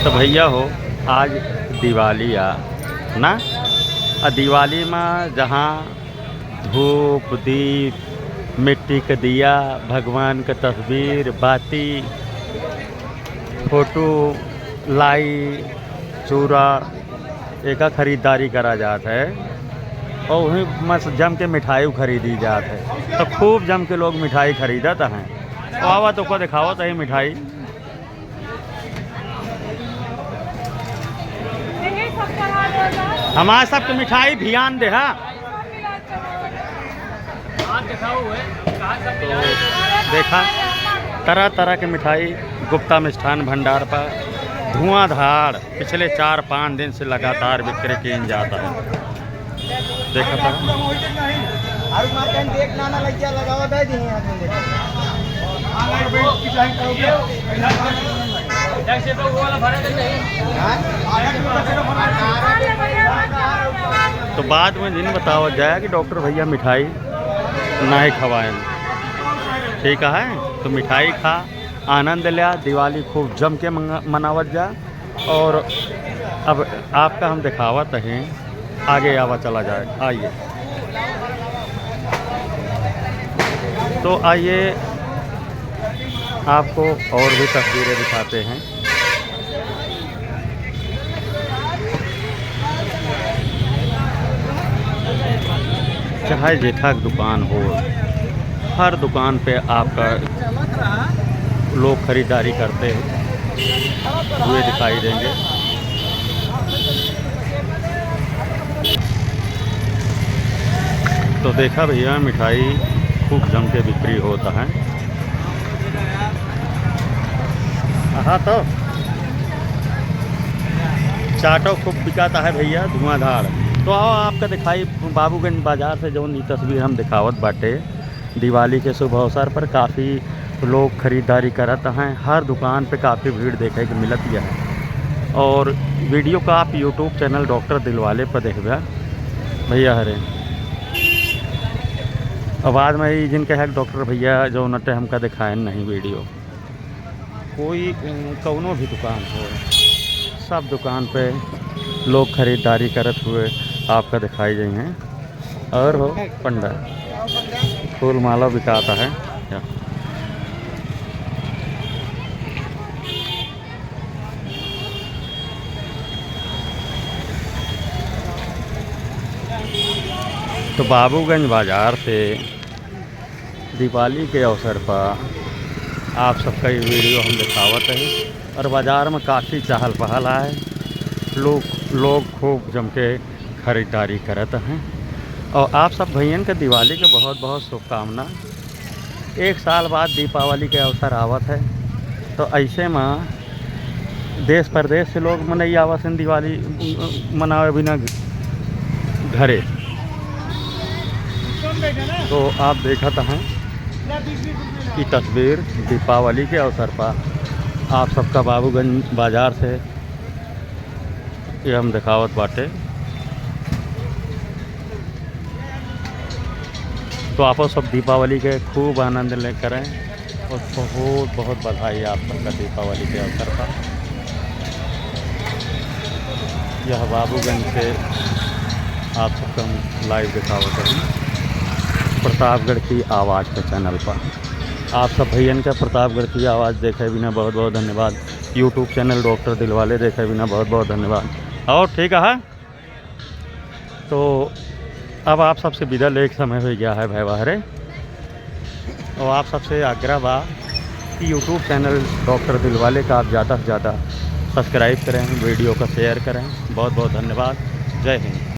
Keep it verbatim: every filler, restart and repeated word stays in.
तो भइया हो, आज दिवाली आ ना, आ दिवाली मा जहाँ धूप, दीप, मिट्टी के दिया, भगवान के तस्वीर, बाती, फोटो, लाई, चूरा, एका खरीदारी करा जात है। और वहीं मस्त जम के मिठाई खरीदी जात है, तो खूब जम के लोग मिठाई खरीदत हैं। तो आवा तो को दिखावत है मिठाई। हमार सबके मिठाई भियान दे, हाँ। देखा, तरह तरह के मिठाई गुप्ता मिष्ठान भंडार पर धुआंधार पिछले चार पाँच दिन से लगातार विक्रय कीन जाता है। देखा था। तो बाद में जिन बतावत जाए कि डॉक्टर भइया मिठाई नाहीं खवाएन, ठीक है? तो मिठाई खा, आनंद ल्या, दिवाली खूब जम के मंगा-, मनावत जा। और अब आपका हम दिखावत हैं, आगे आवा चला जाए, आइए। तो आइए, आपको और भी तस्वीरें दिखाते हैं। चाहे जेठा के दुकान हो, हर दुकान पे आपका लोग खरीदारी करते हुए दिखाई देंगे। तो देखा भइया, मिठाई खूब जम के बिक्री होता है। हाँ तो चाटो खूब बिकाता है भइया, धुआंधार। तो आओ, आपका दिखाई बाबूगंज बाजार से जौन ई तस्वीर हम दिखावत बाटे। दिवाली के शुभ अवसर पर काफ़ी लोग खरीदारी करत हैं, हर दुकान पे काफ़ी भीड़ देखे के मिलत है। और वीडियो का आप YouTube चैनल डॉक्टर दिलवाले पर देखबे भइया हरे। और बाद में ई जिन कहे डॉक्टर भइया जौन अटे हमका दिखाएन नहीं वीडियो। कोई, अ, कौनो भी दुकान हो, सब दुकान पे लोग खरीदारी करत हुए आपका दिखाई देइहैं। और हो पंडा, फूल माला बिकाता है। तो बाबूगंज बाजार से दिवाली के अवसर पर आप सबका ये वीडियो हम दिखावत है। और बाजार में काफ़ी चहल पहल है, लोग, लोग खूब जम के खरीदारी करत हैं। और आप सब भइयन के दिवाली के बहुत बहुत शुभकामना। एक साल बाद दीपावली के अवसर आवत है, तो ऐसे में देश परदेश से लोग मनई आवत हैं दिवाली, अ, मनावे बिना घरे। तो आप देखत हैं कि तस्वीर दीपावली के अवसर पर आप सबका बाबूगंज बाजार से ये हम दिखावत बाटे। तो आपो सब दीपावली के खूब आनंद ले करें और बहुत बहुत बधाई आप सबका दीपावली के अवसर पर। यह बाबूगंज से आप सबका हम लाइव दिखावत हैं प्रतापगढ़ की आवाज़ के चैनल पर। आप सब भइयन का प्रतापगढ़ की आवाज़ देखे बिना बहुत बहुत धन्यवाद। YouTube चैनल डॉक्टर दिलवाले देखे बिना बहुत बहुत धन्यवाद। और ठीक है, तो अब आप सबसे विदा लेके समय हो गया है भाई बहरे। और आप सबसे आग्रह बा कि YouTube चैनल डॉक्टर दिलवाले का आप ज़्यादा से ज़्यादा सब्सक्राइब करें, वीडियो का शेयर करें। बहुत बहुत धन्यवाद। जय हिंद।